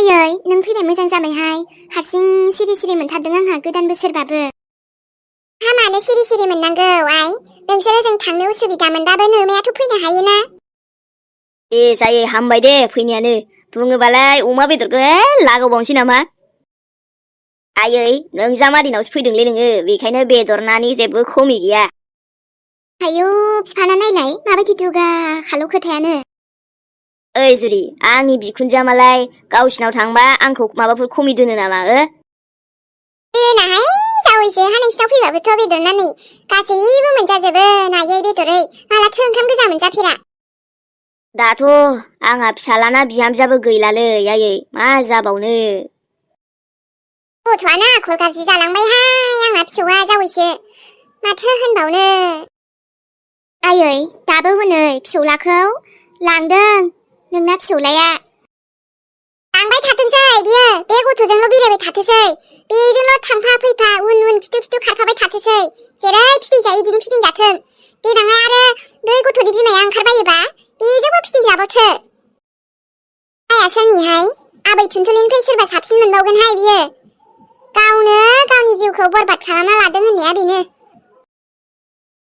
आयै नों फैबाय मोजां जाबायहाय हारसिं सिरि सिरि मोनथारदों आंहा गोदान बोसोरबाबो हा मानो सिरि सिरि मोननांगौ आइ नोंसोरो जों थांनो उसुबिदा मोनबाबो नोमायाथ' फैनो हायोना ए जायो हामबाय दे फैनायानो बुङोबालाय अमा बेदरखौ लागावबावनोसै नामा आयै नों जामादैनावसो फैदोंलै नोङो बेखायनो बेदर नानि जेबो खमि गैया आयौ बिफाना नायलाय माबायदि दुगा खालौ खोथायानो ओइ जुरि आंनि बिखुनजोआ मालाय गावसिनाव थांबा आंखौ माबाफोर खमि दोनो नामा दोनाहाय जावैसो हा नोंसिनाव फैबाबोथ' बेदर नानै गासैबो मोनजाजोबो नायै बेदरै मालाथो ओंखाम गोजा मोनजाफेरा दाथ' आंहा फिसालाना बिहामजोआबो गैलालै आयै मा जाबावनो गथ'आनो आखल गाज्रि जालांबायहाय आंहा फिसौआ जावैसो माथो होनबावनो आयै दाबो हनै फिसौलाखौ लांदों नोंना फिसौलाया लांबाय थाथोंसै बियो बे गथ'जोंल' बेरायबाय थाथोंसै बेजोंल' थांफा फैफा उन उन खिथु खिथु खारफाबाय थाथोंसै जेरै फिदिंजायो इदिनो फिदिंजाथों देनांहाय आरो बै गथ'नि बिमाया ओंखारबायोबा बेजोंबो फिदिंजाबावथो आया सोरनिहाय आबै थुनथुलिनिफ्राय सोरबा साबसिन मोनबावगोनहाय बियो गावनो गावनि जिउखौ बरबाद खालामना लादों होननाया बेनो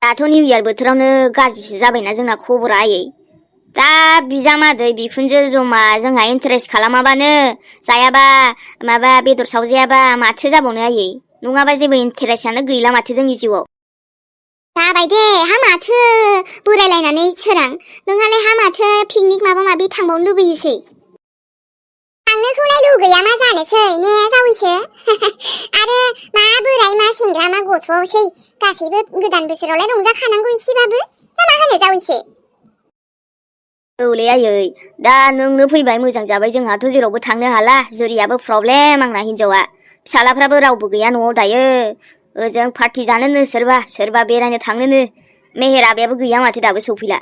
दाथ' निउ इयार बोथोरावनो गाज्रिसो जाबायना जोंना खबरा आयै दा बिजामादै बिखुनजो जमा जोंहा इन्टारेस्ट खालामाबानो जायाबा माबा बेदर सावजायाबा माथो जाबावनो आयै नङाबा जेबो इन्टारेस्टआनो गैला माथो जोंनि जिउआव जाबाय दे हा माथो बोरायलायनानै सोरां नोंहालाय हा माथो पिकनिक माबा माबि थांबावनो लुबैयोसै थांनोखौलाय लुगैया मा जानोसै ने जावैसो आरो मा बोराय मा सेंग्रा मा गथ'सै गासैबो गोदान बोसोरावलाय रंजाखानांगौ इसेबाबो ना मा होनो जावैसो औलै आयै दा नोंनो फैबाय मोजां जाबाय जोंहाथ' जेरावबो थांनो हाला जुरियाबो प्रब्लेम आंना हिनजावा फिसालाफ्राबो रावबो गैया न'आव दायो ओजों पार्टि जानोनो सोरबा बेरायनो थांनोनो मेहेर आबायाबो गैया माथो दाबो सौफैला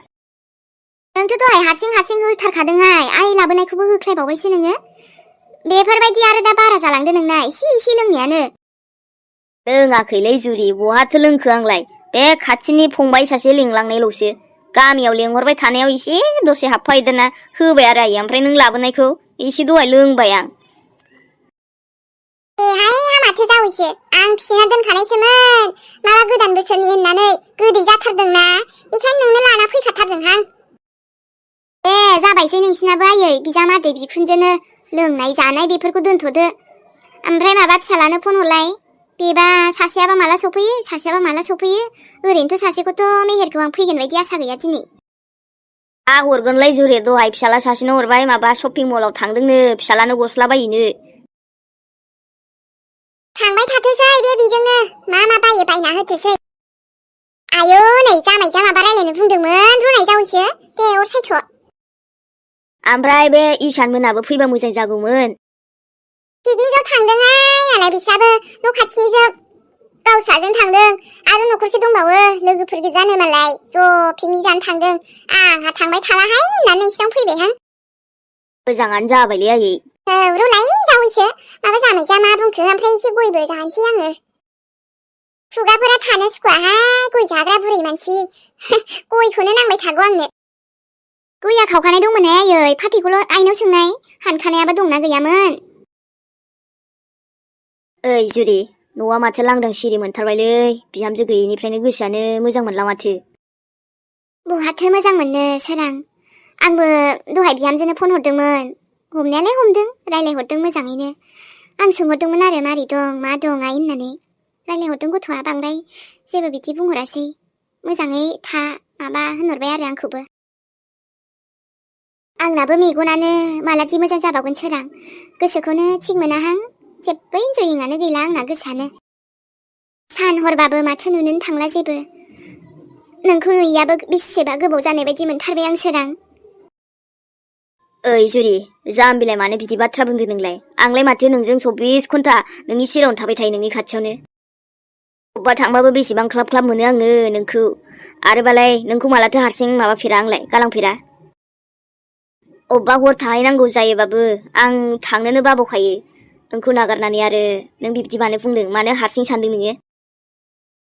नोंथ' दहाय हारसिं होथारखादोंहाय आइ लाबोनायखौबो होख्लायबावबायसो नोङो बेफोरबायदि आरो दा बारा जालांदो नोंना एसे लोंनायानो लोङाखैलै जुरि बहाथो लोंखो आंलाय बे खाथिनि फंबाय सासे लिंलांनायल'सो गामियाव लेंहरबाय थानायाव एसे दसे हाबफाहैदोंना होबाय आरो आयै ओमफ्राय नों लाबोनायखौ एसे दहाय लोंबाय आं एहाय हा माथो जावैसो आं फिसिना दोनखानायसोमोन माबा गोदान बोसोरनि होननानै गोदै जाथारदोंना बेखायनो नोंनो लाना फैखाथारदोंहां दे जाबायसै नोंसिनाबो आयै बिजामादै बिखुनजोनो लोंनाय जानाय बेफोरखौ दोनथ'दो ओमफ्राय माबा फिसालानो फन हरलाय बेबा सासेयाबा माला सफैयो ओरैनोथ' सासेखौथ' मेहेरखौ आं फैगोन बायदि आसा गैया दिनै हरगोनलाय जुरे दहाय फिसाला सासेनो हरबाय माबा शपिं मलाव थांदोंनो फिसालानो गस्ला बायहैनो थांबाय थाथोसै बेजोंनो मा बायो बायना होथोसै आयौ नै जामाइजा माबा रायलायनो बुंदोंमोन रुनाय जावैसो दे अर सायथ' ओमफ्राय बे इसान मोनाबो फैबा मोजां जागौमोन पिकनिकआव थांदोंहाय नालाय बिस्राबो न' खाथिनिजों गावस्राजों थांदों आरो न'खरसे दंबावो लोगोफोर गोजानो मालाय ज' पिकनिक जानो थांदों आंहा थांबाय थालाहाय होननानै नोंसिनाव फैबायहां मोजाङानो जाबायलै आयै औ रुलाय जावैसो माबा जामाइजा मा बुंखो ओमफ्राय एसे गयबो जानोसै आङो खुगाफोरा थानो सुखुवाहाय गय जाग्रा बुरै मानसि गयखौनो नांबाय थागौ आंनो गया खावखानाय दंमोनहाय आयै फाथैखौल' आइनाव सोंनाय हानखानायाबा दंना गैयामोन ओइ जुरि न'आ माथो लांदां सिरि मोनथारबायलै बिहामजो गैयैनिफ्रायनो गोसोआनो मोजां मोनला माथो बहाथो मोजां मोननो सोरां आंबो दहाय बिहामजोनो फन हरदोंमोन हमनायालाय हमदों रायलायहरदों मोजाङैनो आं सोंहरदोंमोन आरो मारै दं मा दं आइ होननानै रायलायहरदों गथ'आ बांद्राय जेबो बिदि बुंहरासै मोजाङै था माबा होनहरबाय आरो आंखौबो आंनाबो मेगनानो मालादि मोजां जाबावगोन सोरां गोसोखौनो थिग मोनाहां जेबो इन्जयिंआनो गैला आंना गोसोआनो सान हरबाबो माथो नुनोनो थांला जेबो नोंखौ नुयैयाबो बेसेबा गोबाव जानाय बायदि मोनथारबाय आं सोरां ओइ जुरि जाम्बिलाय मानो बिदि बाथ्रा बुंदों नोंलाय आंलाय माथो नोंजों 24 घन्टा नोंनि सेरावनो थाबाय थायो नोंनि खाथियावनो अब्बा थांबाबो बेसेबां ख्लाब ख्लाब मोनो आङो नोंखौ आरोबालाय नोंखौ मालाथो हारसिं माबाफेरा आंलाय गालांफेरा अब्बा हर थाहैनांगौ जायोबाबो आं थांनोनो बाबावखायो नोंखौ नागारनानै आरो नों बिब्दि मानो बुंदों मानो हारसिं सानदों नोङो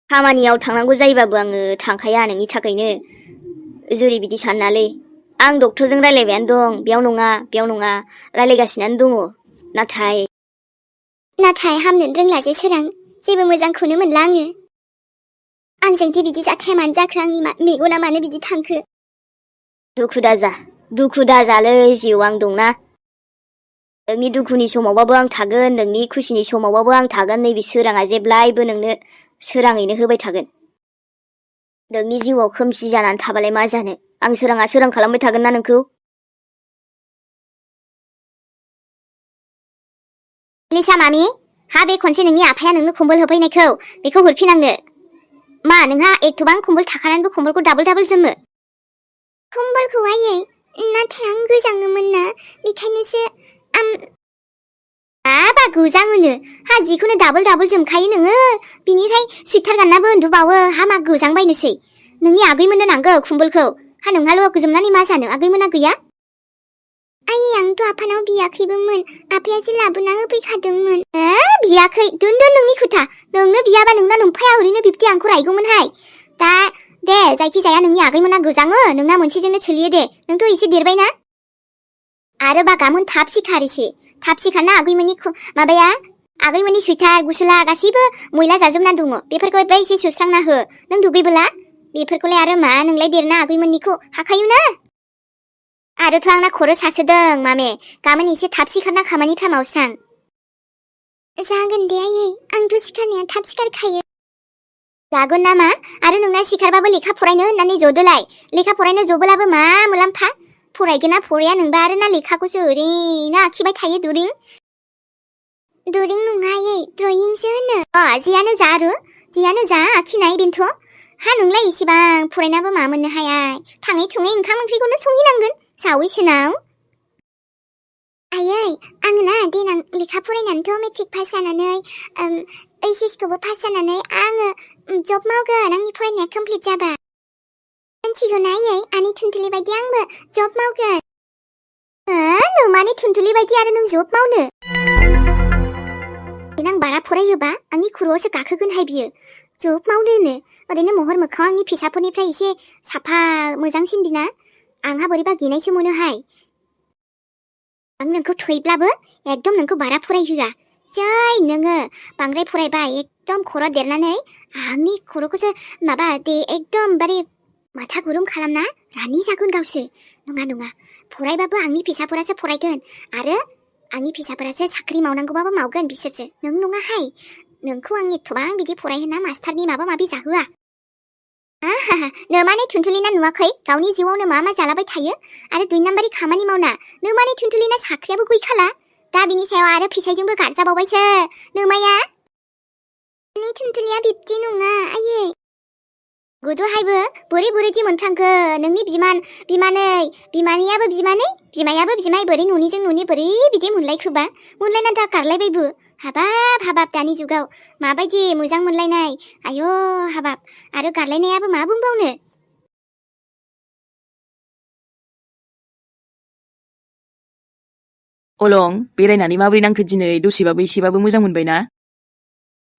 खामानियाव थांनांगौ जायोबाबो आङो थांखाया नोंनि थाखायनो जुरि बिदि साननालै आं डक्टरजों रायलायबायानो दं बेयाव नङा रायलायगासिनो दङ नाथाय हामनो रोंला जे सोरां जेबो मोजांखौनो मोनला आङो आंजोंदि बिदि जाथाया मानो जाखो आंनि मेगना मानो बिदि थांखो दुखु दाजालै जिउ आं दंना नोंनि दुखुनि समावबाबो आं थागोन नोंनि खुसिनि समावबाबो आं थागोन नैबे सोराङा जेब्लायबो नोंनो सोराङैनो होबाय थागोन नोंनि जिउआव खोमसि जानानै थाबालाय मा जानो आं सोराङा सोरां खालामबाय थागोन ना नोंखौ लिसा मामि हा बे खनसे नोंनि आफाया नोंनो खम्बल होफैनायखौ बेखौ हरफिनांनो मा नोंहा एथबां खम्बल थाखानानैबो खम्बलखौ डाबल जोमो खम्बलखौ आयै नाथाय आं गोजाङोमोन ना बेखायनोसो बा गोजाङोनो हा जिखौनो डाबल जोमखायो नोङो बिनिफ्राय सुइटार गाननाबो उन्दुबावो हा मा गोजांबायनोसै नोंनि आगैमोननो नांगौ खम्बलखौ हा नोंहाल' गोजोमनानै मा जानो आगैमोना गैया आयै आंथ' आफानाव बियाखैबोमोन आफायासो लाबोना होफैखादोंमोन बियाखै दोन नोंनि खोथा नोंनो बियाबा नोंना नंखाया ओरैनो बिब्दि आंखौ रायगौमोनहाय दा दे जायखिजाया नोंनि आगैमोना गोजाङो नोंना मोनसेजोंनो सोलियो दे नोंथ' एसे देरबायना आरो बा गामोन थाब सिखारना आगैमोननि माबाया आगैमोननि सुइटार गुसुला गासैबो मैला जाजोबना दङ बेफोरखौ बे एसे सुस्रांना हो नों दुगैबोला बेफोरखौलाय आरो मा नोंलाय देरना आगैमोननिखौ हाखायो ना आरोथ' आंना खर' सासोदों मामे गाबोन एसे थाब सिखारना खामानिफ्रा मावस्रां जागोन दे आयै आंथ' सिखारनाया थाब सिखारखायो जागोन नामा आरो नोंना सिखारबाबो लेखा फरायनो होननानै जदोलाय लेखा फरायनो जबोलाबो मा मुलाम्फा फरायगोन ना फराया नोंबा आरो ना लेखाखौसो ओरैनो आखिबाय थायो दुरिं नङा आयै ड्रयिंसो होनो जियानो जा आखिनाय बेनोथ' हा नोंलाय इसेबां फरायनाबो मा मोननो हाया थाङै थुङै ओंखाम ओंख्रिखौनो संहैनांगोन सावैसोनाव आयै आङो ना देनां लेखा फरायनानैथ' मेट्रिक पास जानानै ओइस खौबो पास जानानै आङो जब मावगोन आंनि फरायनाया कमप्लिट जाबा मिथिगौ ना आयै आंनि थुनथुलि बायदि आंबो जब मावगोन नोमानि थुनथुलि बायदि आरो नों जब मावनो देनां बारा फरायोबा आंनि खर'आवसो गाखोगोनहाय बियो जब मावनोनो ओरैनो महर मोखां आंनि फिसाफोरनिफ्राय एसे साफा मोजांसिन बिना आंहा बोरैबा गिनायसो मोनोहाय आं नोंखौ थैब्लाबो एकदम नोंखौ बारा फरायहोआ जै नोङो बांद्राय फरायबा एकदम खर' देरनानै आंनि खर'खौसो माबा दे एकदम बारे माथा गुरुं खालामना रानि जागोन गावसो नङा फरायबाबो आंनि फिसाफोरासो फरायगोन आरो आंनि फिसाफोरासो साख्रि मावनांगौबाबो मावगोन बिसोरसो नों नङाहाय नोंखौ आं एथबां बिदि फरायहोना मास्टारनि माबा माबि जाहोआ नोमानि थुनथुलिना नुवाखै गावनि जिउआवनो मा जालाबाय थायो आरो 2 नाम्बारि खामानि मावना नोमानि थुनथुलिना साख्रियाबो गैखाला दा बिनि सायाव आरो फिसायजोंबो गारजाबावबायसो नोमाया नि थुनथुलिया बिब्दि नङा आयै गोदोहायबो बोरै दि मोनफ्रांखो नोंनि बिमानैयाबो बिमायाबो बिमाय बोरै न'निजों न'नि बोरै बिदि मोनलायखोबा मोनलायना दा गारलायबायबो हाबाब दानि जुगाव माबायदि मोजां मोनलायनाय आयो हाबाब आरो गारलायनायाबो मा बुंबावनो अलं बेरायनानै माबोरै नांखो दिनै दसेबाबो एसेबाबो मोजां मोनबायना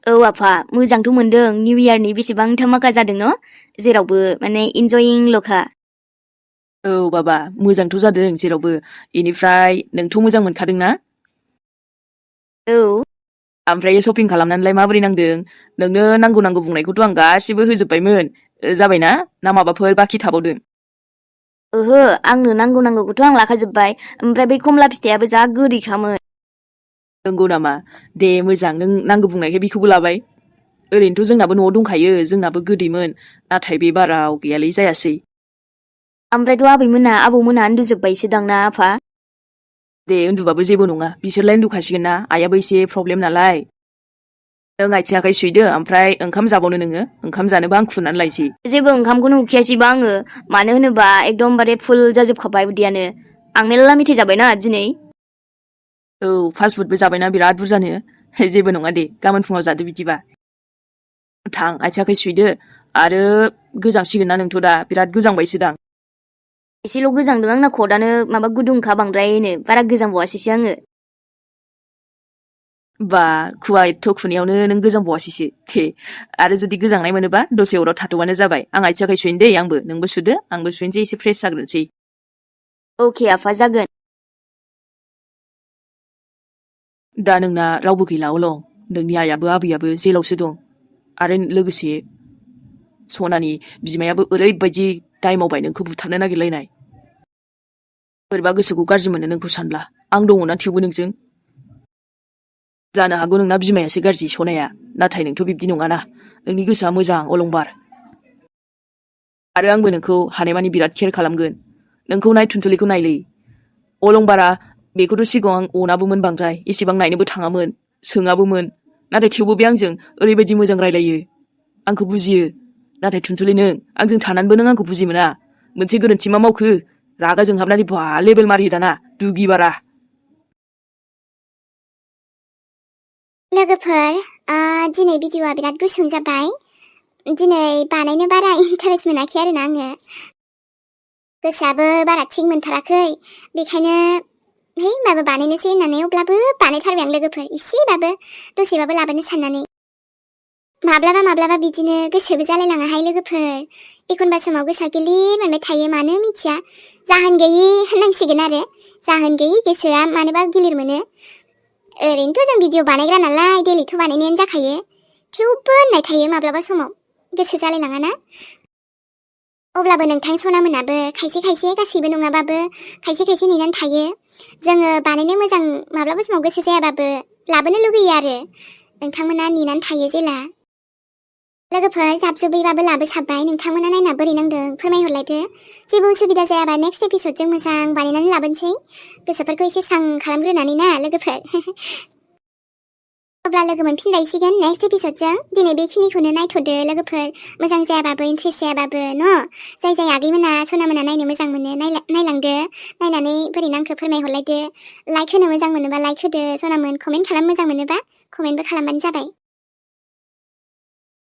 औ आफा मोजांथ' मोनदों निउ इयारनि बेसेबां धामाका जादों न जेरावबो माने इन्जयिं लखा औ बाबा मोजांथ' जादों जेरावबो इनिफ्राय नोंथ' मोजां मोनखादोंना औ ओमफ्राय शपिं खालामनानैलाय माबोरै नांदों नोंनो नांगौ बुंनायखौथ' आं गासिबो होजोबबायमोन जाबायना ना माबाफोर बाखि थाबावदों ओहो आंनो नांगौखौथ' आं लाखाजोबबाय ओमफ्राय बै खमला फिथाइयाबो जा गोदैखामोन नंगौ नामा दे मोजां नों नांगौ बुंनायखाय बेखौबो लाबाय ओरैनोथ' जोंनाबो न'आव दंखायो जोंनाबो गोदैमोन नाथाय बे बाराव गैयालै जायासै ओमफ्रायथ' आबौमोना उन्दुजोब्बायसोदां ना आफा दे उन्दुबाबो जेबो नङा बिसोरलाय उन्दुखासिगोन ना आइयाबो एसे प्रब्लेम नालाय नों आथिं आखाइ सुइदो ओमफ्राय ओंखाम जाबावनो नोङो ओंखाम जानोबा आं खुरनानै लायसै जेबो ओंखामखौनो उखैयासैबा आङो मानो होनोबा एकदमबारे फुल जाजोबखाबाय उदैयानो आं मेल्ला मेथाइ जाबायना दिनै औ फास्ट फुडबो जाबायना बिराद बुरजानो जेबो नङा दे गाबोन फुङाव जादो बिदिबा थां आथिं आखाइ सुइदो आरो गोजांसिगोन ना नोंथ' दा बिराद गोजांबायसोदां एसेल' गोजांदों आंना खदानो माबा गुदुंखा बांद्रायनो बारा गोजांबावासैसो आङो बा खुवा एथ' खुनायावनो नों गोजांबावासैसो दे आरो जुदि गोजांनाय मोनोबा दसे अराव थाथ'बानो जाबाय आं आथिं आखाइ सुइनो दै आंबो नोंबो सुदो आंबो सुइनोसै एसे फ्रेस जाग्रोनोसै अके आफा जागोन दा नोंना रावबो गैला अलं नोंनि आइयाबो आबैयाबो जेलावसो दं आरो लोगोसे सनानि बिमायाबो ओरैबायदि दाय मावबाय नोंखौ बुथारनो नागिरलायनाय बोरैबा गोसोखौ गाज्रि मोनो नोंखौ सानब्ला आं दङना थेवबो नोंजों जानो हागौ नोंना बिमायासो गाज्रि सनाया नाथाय नोंथ' बिब्दि नङाना नोंनि गोसोआ मोजां अलंबार आरो आंबो नोंखौ हानायमानि बिराद केयार खालामगोन नोंखौ नाय थुनथुलिखौ नायलै अलंबारा बेखौथ' सिगाङाव आं अनाबोमोन बांद्राय एसेबां नायनोबो थाङामोन सोङाबोमोन नाथाय थेवबो बे आंजों ओरैबायदि मोजां रायलायो आंखौ बुजियो नाथाय थुनथुलि नों आंजों थानानैबो नों आंखौ बुजि मोना मोनसे गोरोन्थि मा मावखो रागा जोंहाबनानै बा लेबेल मारियो दाना दुगि बारा लोगोफोर दिनै भिडिअआ बिराद गुसुं जाबाय दिनै बानायनो बारा इन्टारेस्ट मोनाखै आरोना आङो गोसोआबो बारा थिग मोनथाराखै बेखायनो है माबा बानायनोसै होननानै अब्लाबो बानायथारबाय आं लोगोफोर एसेबाबो दसेबाबो लाबोनो साननानै माब्लाबा बिदिनो गोसोबो जालायलाङाहाय लोगोफोर एखनबा समाव गोसोआ गिलिर मोनबाय थायो मानो मिथिया जाहोन गैयि होननांसिगोन आरो जाहोन गैयि गोसोआ मानोबा गिलिर मोनो ओरैनोथ' जों भिडिअ बानायग्रा नालाय डेलिथ' बानायनायानो जाखायो थेवबो होननाय थायो माब्लाबा समाव गोसो जालायलाङाना अब्लाबो नोंथां सना मोनाबो खायसे गासैबो नङाबाबो खायसे नेनानै थायो जोङो बानायनो मोजां माब्लाबा समाव गोसो जायाबाबो लाबोनो लुगैयो आरो नोंथांमोना नेनानै थायो जेला लोगोफोर जाबजुबैबाबो लाबोसाबबाय नोंथांमोना नायना बोरै नांदों फोरमायहरलायदो जेबो उसुबिदा जायाबा नेक्स्ट एपिसोडजों मोजां बानायनानै लाबोनोसै गोसोफोरखौ एसे स्रां खालामग्रोनानै ना लोगोफोर अब्ला लोगो मोनफिनलायसिगोन नेक्स्ट एपिसोडजों दिनै बेखिनिखौनो नायथ'दो लोगोफोर मोजां जायाबाबो इन्ट्रेस्ट जायाबाबो न' जाय आगैमोना सनामोना नायनो मोजां मोनो नायलांदो नायनानै बोरै नांखो फोरमायहरलायदो लाइक होनो मोजां मोनोबा लाइक होदो सनामोन कमेन्ट खालामनो मोजां मोनोबा कमेन्टबो खालामबानो जाबाय